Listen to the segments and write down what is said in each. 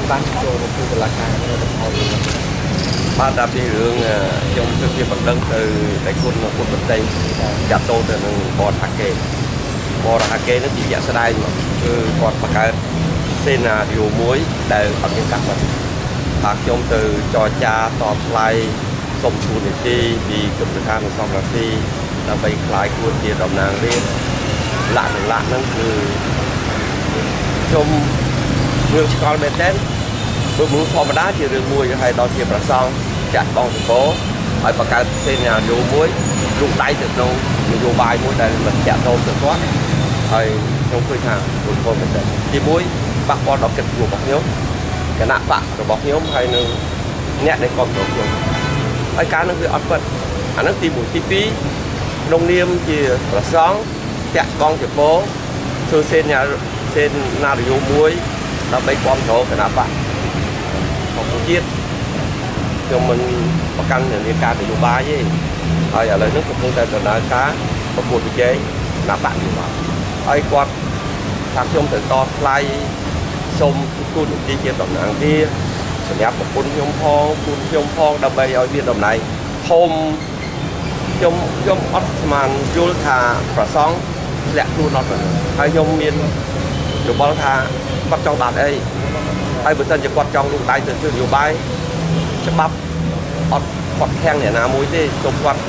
បានចូលមកពីតុលាការនៅតំបន់ បាទ ដល់ពីរឿងខ្ញុំធ្វើជាបណ្ដឹងទៅតែគុណពុទ្ធបន្ទៃចាត់តទៅនឹងបរហាកេបរហាកេនឹងជាជាក់ស្ដែងមកគឺគាត់បង្កើតសេណារីយ៉ូមួយដែលអត់មានការពិតថាខ្ញុំទៅចរចាតថ្លៃសុំជួននីតិពីគម្រោងនិងសំរាស៊ីដើម្បីคลายខ្លួនជាតំណាងរាស្ត្រលាក់លាក់ហ្នឹងគឺខ្ញុំរឿងឆ្កល់មែនទែនព្រោះមនុស្សធម្មតាជារឿងមួយហើយដល់ជាប្រសងចាក់បងសកលហើយបង្កើតសេណារីយ៉ូមួយលូកដៃទៅក្នុងនយោបាយមួយដែលមិនចាក់តទៅគាត់ហើយខ្ញុំឃើញថាពុទ្ធមែនទែនទីមួយប៉ះពាល់ដល់កិត្តិយសរបស់ខ្ញុំគណៈបករបស់ខ្ញុំហើយនឹងអ្នកដែលគ្រប់គ្រងខ្ញុំហើយការនឹងវាអត់ពិតអានឹងទី1ទី2ក្នុងនាមជាប្រសងចាក់បងជាពោធ្វើសេណារីយ៉ូមួយដើម្បីគ្រប់គ្រងគណៈបកកម្ពុជាខ្ញុំមិនប្រកាន់នានាការនយោបាយទេហើយឥឡូវនេះកំពុងតែដំណើរការប្រកួតប្រជែងគណៈបកនយោបាយហើយគាត់ថាខ្ញុំត្រូវតថ្លៃសូមទូននីតិជាតំណាងរាស្ត្រសម្រាប់ប្រពន្ធខ្ញុំផងគូនខ្ញុំផងដើម្បីឲ្យមានតំណែងធំខ្ញុំអត់ស្មានយល់ថាប្រសងធ្លាក់ខ្លួនអត់ទៅហើយខ្ញុំមានយោបល់ថាគាត់ចង់បានអីហើយបើសិនជាគាត់ចង់លូកដៃទៅធ្វើនយោបាយច្បាប់អត់គាត់ខាំងអ្នកណាមួយទេសូមគាត់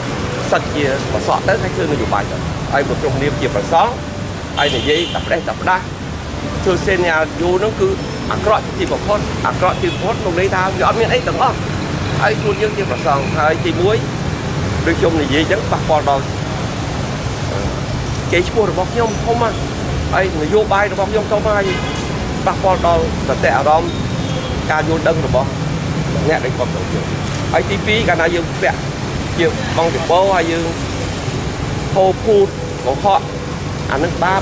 សិតជាប្រសក់ទៅហើយធ្វើនយោបាយទៅហើយបើក្នុងនាមជាប្រសងហើយនិយាយតែផ្ដេសតែផ្ដាស់ធ្វើសេណារីយ៉ូហ្នឹងគឺអាក្រក់ជាទីបំផុតអាក្រក់ទីបំផុតក្នុងន័យថាវាអត់មានអីទាំងអស់ហើយខ្លួនយើងជាប្រសងហើយទី1ដូចខ្ញុំនិយាយអញ្ចឹងប៉ះពាល់ដល់កេរ្តិ៍ឈ្មោះរបស់ខ្ញុំធំណាស់ហើយនយោបាយរបស់ខ្ញុំធំហើយប៉ះពាល់ដល់សតិអារម្មណ៍ការយល់ដឹងរបស់អ្នកដែលគាត់ទៅយើងហើយទី2កាលណាយើងពាក់ជាបងចបោហើយយើងហូភូតកុហកអានឹងបាប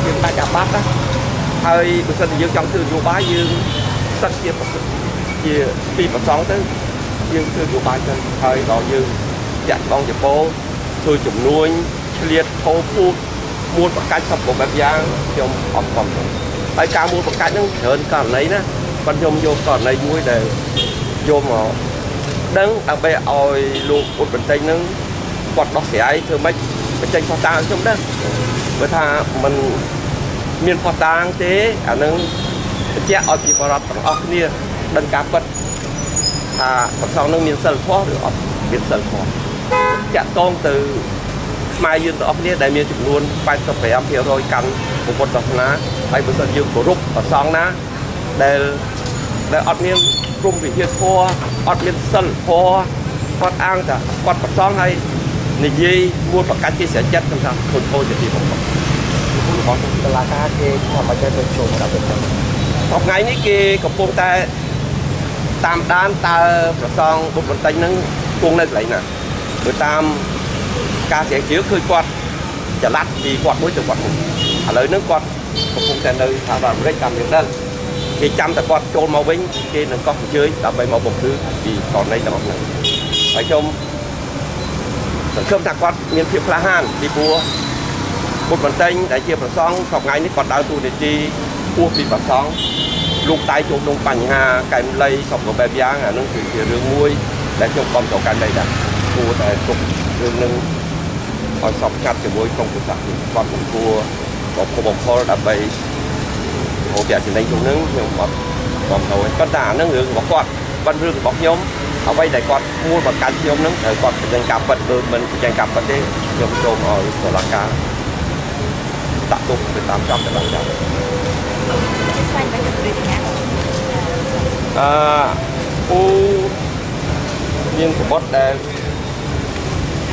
យើងដាច់អាបាត់ណាហើយបើសិនជាយើងចង់ធ្វើនយោបាយយើងសិតជាពីប្រសងទៅយើងធ្វើនយោបាយទៅហើយដល់យើងចាក់បងចបោធ្វើជំនួញឆ្លៀតហូភូតមួលប្រកាច់សពបែបយ៉ាងខ្ញុំអត់គាំទ្រហើយការមួលប្រកាច់ហ្នឹងច្រើនករណីណាប៉ុន្តែខ្ញុំយកករណីមួយដែលយកមកដឹងដើម្បីឲ្យលោកអ៊ុតបន្ទិញហ្នឹងគាត់ដោះស្រាយធ្វើម៉េចបញ្ចេញផុសតាងខ្ញុំដឹងបើថាมันមានផុសតាងទេអានឹងបញ្ជាក់ឲ្យប្រជាពលរដ្ឋទាំងអស់គ្នាដឹងការពិតថាប្រសងនឹងមានសិលធម៌ឬអត់មានសិលធម៌ចាក់តងទៅខ្មែរយើងទាំងអស់គ្នាដែលមានចំនួន 85% កាន់ពុទ្ធសាសនាហើយបើសិនយើងគោរពប្រសងណាដែលអត់មានព្រមវិហារធម៌អត់មានសិលធម៌គាត់អាងថាគាត់ប្រសងហើយនិយាយមួលប្រកាច់ជាស្រចិត្តខ្ញុំថាខូចខូចជាទីបំផុត របស់តុលាការគេថាមកចេះទៅចូលមកដល់ទៅថ្ងៃនេះគេកំពុងតែតាមដានតើប្រសងបុត្របន្ទិញហ្នឹងគង់នៅកន្លែងណាព្រោះតាមការស្រាវជ្រាវឃើញគាត់ចល័តពីវត្តមួយទៅវត្តមួយឥឡូវហ្នឹងគាត់កំពុងតែនៅសហរដ្ឋអាមេរិកតាមយើងដឹងគេចាំតែគាត់ចូលមកវិញគេនឹងកោះអញ្ជើញដើម្បីមកបំភ្លឺពីករណីទាំងអស់ហ្នឹងហើយខ្ញុំសង្ឃឹមថាគាត់មានភាពក្លាហានពីព្រោះបុត្របន្ទិញដែលជាប្រសងសប្តាហ៍នេះគាត់ដើរតួនាទីពោះពីប្រសងលោកតៃចូលក្នុងបញ្ហាកែមលីសពបែបយ៉ាងអានឹងគឺជារឿងមួយដែលខ្ញុំគាំទ្រកែមលីដែរគួរតែទុករឿងនឹងឲ្យសពកាត់ជាមួយក្រុមប្រឹក្សាគាត់មិនគួរបំផុសបំផុលដើម្បីអូប្រាក់ចំណេញក្នុងនឹងខ្ញុំអត់គាំទ្រទេប៉ុន្តែអានឹងរឿងរបស់គាត់ប៉ុន្តែរឿងរបស់ខ្ញុំអ្វីដែលគាត់មួលបង្កាច់ខ្ញុំនឹងត្រូវគាត់បញ្ចេញការពិតឬមិនបញ្ចេញការពិតទេខ្ញុំសូមឲ្យតុលាការដាក់ទោសទៅតាមច្បាប់ទៅដល់ចាំពូមានសម្បត្តិដែល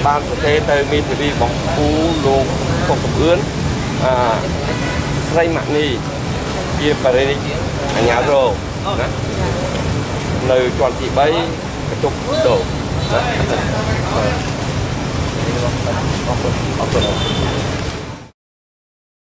បានសរសេរទៅមេធាវីរបស់ពូលោកសុកសំអឿនស្រីម៉ាក់នីជាបរិយាអញ្ញារោណានៅជាន់ទី3បន្ទប់ដូណាអរគុណអរគុណ